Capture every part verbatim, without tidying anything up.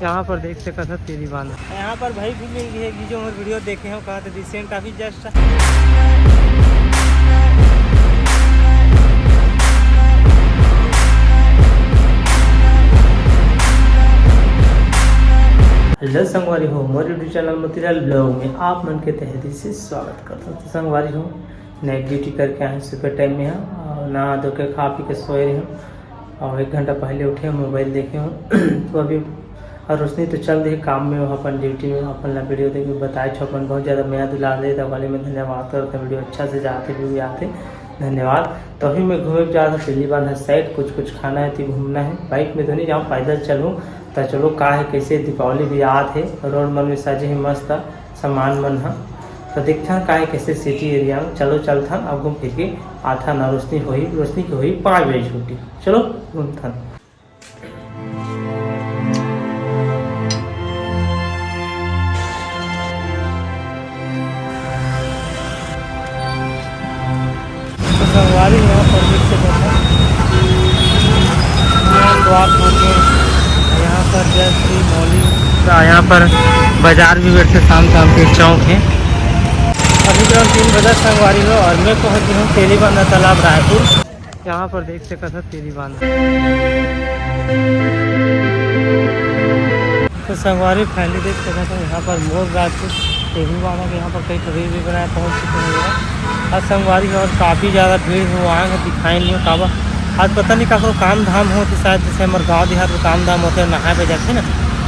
यहाँ पर देख सकत हव तेली बांध। यहाँ पर भाई भी मिल गए, जो मोर वीडियो देखे हो, कहा तो recent अभी just। हेलो संगवारी हो, मोर YouTube चैनल मोतीलाल ब्लॉग में आप मन के तहे दिल से स्वागत करता हूँ। तो संगवारी हो, नाइट ड्यूटी करके आए हैं सुबह टाइम में, हाँ, और नहा धो के खा पी के सोए रहे हूँ। और एक घंटा पहले उठे, मोबाइल देखे हूँ। तो अभी और रोशनी तो चल रही काम में, वो अपन ड्यूटी में, अपन ला वीडियो देख के बताए छो, अपन बहुत ज़्यादा मया दुलार दे, तो वाले में धन्यवाद करते हैं। वीडियो अच्छा से जाते भी आते, धन्यवाद। तो अभी मैं घूमे जा रहा हूँ तेली बांधा साइड, कुछ कुछ खाना है तो घूमना है। बाइक में तो नहीं जाऊँ, पैदल चलूँ। तो चलो का है, कैसे दीपावली भी आत है, रोड मन में सजे है मस्त सामान मन ह। तो देखथन का है, कैसे सिटी एरिया में। चलो चलथन, अब घूम फिर के आथन। रोशनी होही, रोशनी के होही पाँच बजे छुट्टी। चलो घूमथन। तो संगवारी, यहाँ पर देख सकत हव, यहाँ द्वार खोल के, यहाँ पर जय श्री मौली। तो यहाँ पर बाजार भी बैठे शाम शाम के, चौक है। अभी तो हम तीन बजे संगवारी हो, और मैं पहुँच गया हूँ तेलीबांधा तालाब रायपुर। यहाँ पर देख सकत हव तेलीबांधा। तो संगवारी finally देख सकत हव, यहाँ पर मोर राजपूत तेलीबांधा के यहाँ पर कई ठो reel भी बनाए पहुँच चुके हैं। और संगवारी और काफ़ी ज़्यादा भीड़ हुआ है, दिखाई नहीं हो काबर। आज पता नहीं काकरो काम धाम होथे शायद, जैसे हमारे गाँव देहात में काम धाम होथे, नहाए पे जाते ना,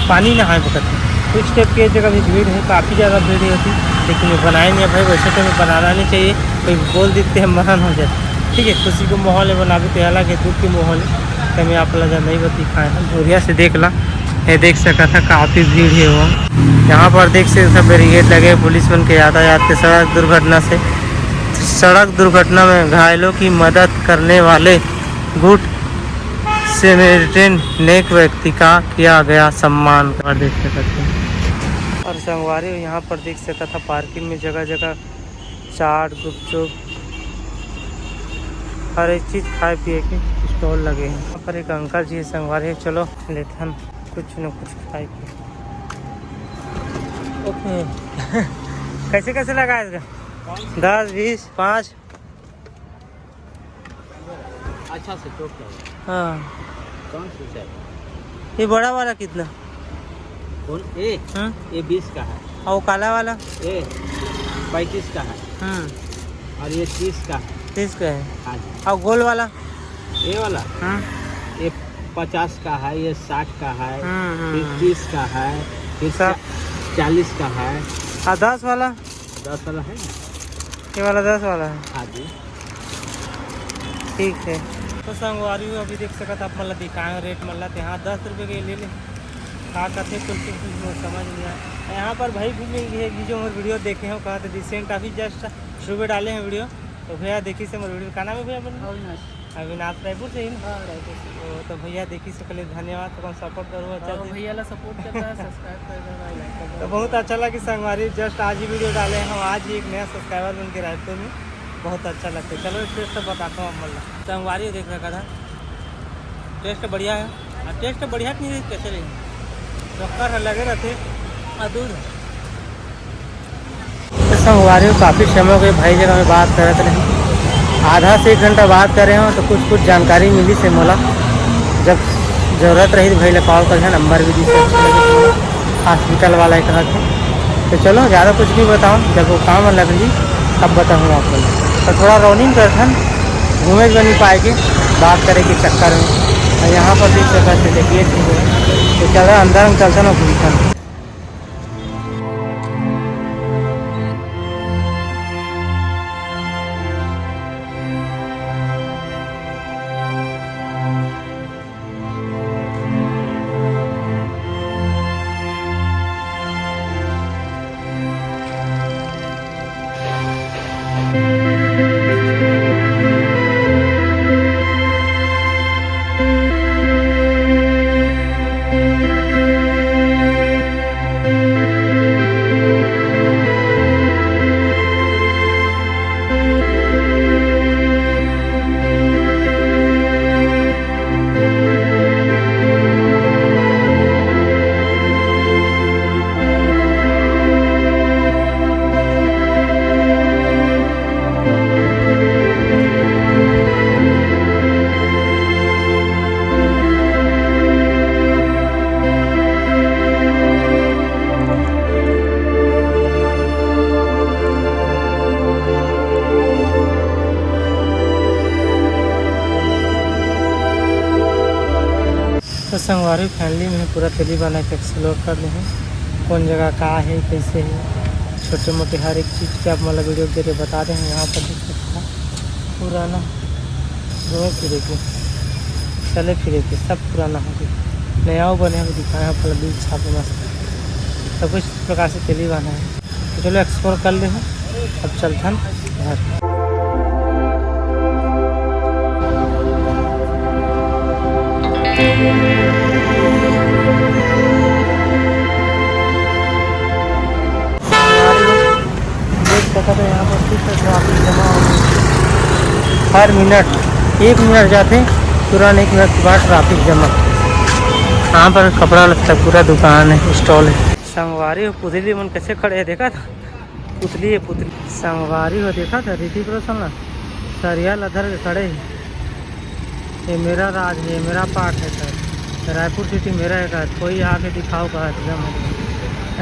पानी नहाए पे करते। कुछ टाइप की जगह भी भीड़ है, काफ़ी ज़्यादा भीड़ होती, लेकिन ये बनाए नहीं है भाई, वैसे तो हमें बनाना नहीं चाहिए, कोई बोल देते हैं मरण हो जाए। ठीक है, खुशी को माहौल है बनावे तो अलग है, दुख के माहौल है। तो मैं आप ला नहीं बती खाए हैं, दूरिया से देख ला, ये देख सकत हव काफ़ी भीड़ है वो। यहाँ पर देख सकत हव बैरिकेड लगे पुलिस मन के यातायात के, सड़क दुर्घटना से, सड़क दुर्घटना में घायलों की मदद करने वाले गुड सेमेरिटन नेक व्यक्ति का किया गया सम्मान। और देख सकत हव। और संगवारी हो, यहाँ पर देख सकत हव पार्किंग में जगह जगह चाट, गुपचुप, हर एक चीज खाए पिए के स्टॉल लगे हैं। यहाँ पर एक अंकल जी संगवारी, चलो लेथन कुछ न कुछ खाए के। ओके। कैसे कैसे लगा है इसका? दस, बीस, पाँच। अच्छा से चोट लगा। हाँ। कौन सा चाहिए? ये बड़ा वाला कितना? कौन? ए? हाँ। ये बीस का है। और काला वाला? ये पैंतीस का है। हाँ। और ये तीस का है। तीस का है। हाँ जी। और गोल वाला? ये वाला? हाँ। ये पचास का है, ये साठ का है, हाँ, हाँ, फिर हाँ। तीस का है, फिर सा- चा-, चालीस का है। हाँ, दस वाला? दस वाला है ना? ये वाला दस वाला है? हाँ जी। ठीक है। तो संगवारी हो, अभी देख सकत आप, मतलब दिखाए रेट, मतलब यहाँ दस रुपये के ले ले, का कथे कुछ कुछ कुछ मोर समझ नहीं आए। यहाँ पर भाई भी मिल गए, जो मोर वीडियो देखे हो, कहा तो रिसेंट अभी जस्ट सुबह डाले हैं वीडियो। तो भैया देखी से मोर वीडियो, का नाम है भैया अपन? अविनाश। अविनाश रायपुर से ही ना? हाँ, रायपुर से। तो, तो भैया देखी से पहले धन्यवाद, तो सपोर्ट करो अच्छा हाँ, से। भैया ला सपोर्ट करता है, सब्सक्राइब कर देना, लाइक कर तो देना। बहुत अच्छा लगा कि संगवारी जस्ट आज ही वीडियो डाले हैं, आज ही एक नया सब्सक्राइबर बन के रायपुर में, बहुत अच्छा लगता है। चलो टेस्ट तो बताता हूँ आप, मतलब संगवारी देख रखा था, टेस्ट बढ़िया है। हाँ, टेस्ट बढ़िया नहीं रही, कैसे रही? शक्कर है, लगे रहते। और दूध। तो संगवारी हो, काफ़ी समय हो गए भाई जगह में बात करत रहे, आधा से एक घंटा बात करे हो तो कुछ कुछ जानकारी मिली से मोला। जब जरूरत रही तो भाई ला कॉल कर, नंबर भी दी से। हॉस्पिटल वाला ही कहा थे। तो चलो ज़्यादा कुछ नहीं बताओ, जब वो काम लग जी तब बताऊँ आप लोग। तो थोड़ा रनिंग करथन, घूमे भी नहीं पाए के बात करे के चक्कर में। और यहाँ पर देख सकते थे गेट भी है। तो चलो अंदर हम चलते ना घूमथन। संगवारी, finally में पूरा तेली बांधा के explore कर दे हन, कौन जगह का हे, कैसे हे, छोटे मोटे हर एक चीज़ के आप मन ला video के जरिए बता दे हन। यहाँ पर देख सकत हा पुराना घूमे फिरे के, चले फिरे के सब पुराना हो गे, नया बने हे दिखाए हे, पूरा बिल छाप मस्त, सब कुछ इस प्रकार से तेली बांधा हे। तो चलो explore कर ले हन, अब चलथन घर। देख सकत हो यहाँ पर फिर से traffic जमा हो गई। हर मिनट एक मिनट जाथे, तुरंत एक मिनट के बाद traffic जमा। यहाँ पर कपड़ा लत्ता पूरा दुकान हे, stall हे। संगवारी हो, पुतली मन कैसे खड़े हे, देखा था? पुतली हे, पुतली। संगवारी हो, देखा था ऋतिक रोशन ला? सरिया ला धर के खड़े हे। ये मेरा राज है, ये मेरा पार्ट है सर, रायपुर सिटी मेरा है सर, कोई आके दिखाओ का एकदम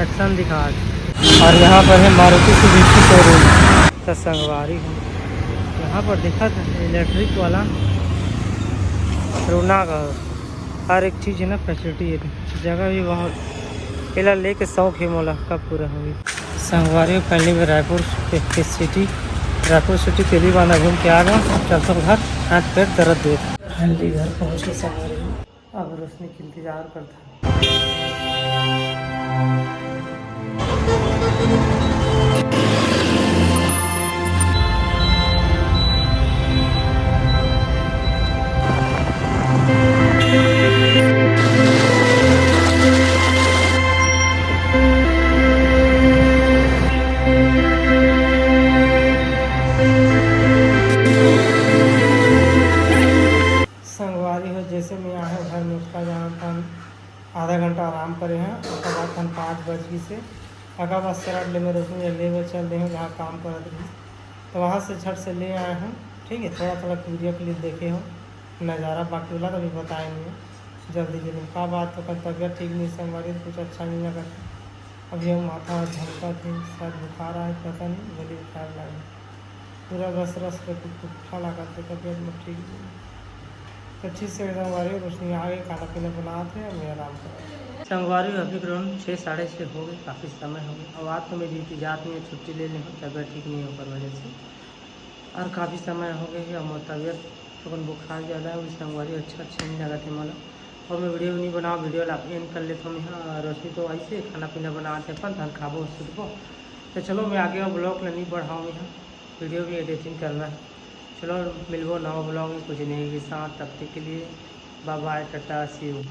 action दिखा। और यहाँ पर है मारुति सुजुकी शोरूम। तो संगवारी हो, यहाँ पर देखा था इलेक्ट्रिक वाला रोना का हर एक चीज़ है ना, फैसिलिटी है, जगह भी बहुत। एला लेके शौक है मोला, कब पूरा होही? संगवारी हो, finally में रायपुर के, के सिटी, रायपुर सिटी तेली बांधा घूम के आ गए। अब चलथन घर, हाथ पैर दर्द देत। Finally घर पहुँच के संगवारी हो, अब रोशनी के इंतजार करथन। संगवारी हो, जैसे मैं आए हूँ घर में, उसका जहाँ अपन आधा घंटा आराम करे हैं, उसके बाद अपन पाँच बज गई से अका बाद शर्ट ले मेरे उसमें ले बर चल दे हूँ, जहाँ काम करत रही, तो वहाँ से झट से ले आए हूँ। ठीक है, थोड़ा थोड़ा वीडियो क्लिप देखे हो नज़ारा, बाकी वाला तो अभी बताए नहीं है जल्दी जल्दी। का बात तो कल तबीयत ठीक नहीं, संगवारी, कुछ अच्छा नहीं लगा। अभी हम माथा झमका थे, शायद बुखार आए, पता नहीं, गली बुखार लगे। पूरा रस रस के कुटकुट्ठा लागत हे, तबीयत में ठीक नहीं। तो अच्छे से एकदम वारे रोशनी आ गई, खाना पीना बनात हे, मैं आराम कर। संगवारी अभी ग्राउंड छः साढ़े छः हो गए, काफ़ी समय हो गया। अब आज तो मैं ड्यूटी जात नहीं है, छुट्टी ले ली हूँ, तबीयत ठीक नहीं होकर वजह से। और काफ़ी समय हो गए है, और मोर तबीयत थोकन बुखार ज़्यादा है, वही संगवारी अच्छा अच्छा नहीं लगा थे मोला। और मैं वीडियो नहीं बनाओ, वीडियो ला एंड कर लेता हूँ यहाँ। रोशनी तो ऐसे खाना पीना बना थे अपन, तहन खाबो सुतबो। तो चलो मैं आगे ब्लॉग ला नहीं बढ़ाऊँ यहाँ, वीडियो भी एडिटिंग करना है। चलो मिलबो नवा ब्लॉग में कुछ नए के साथ, तब तक के लिए bye bye, Tata, see you।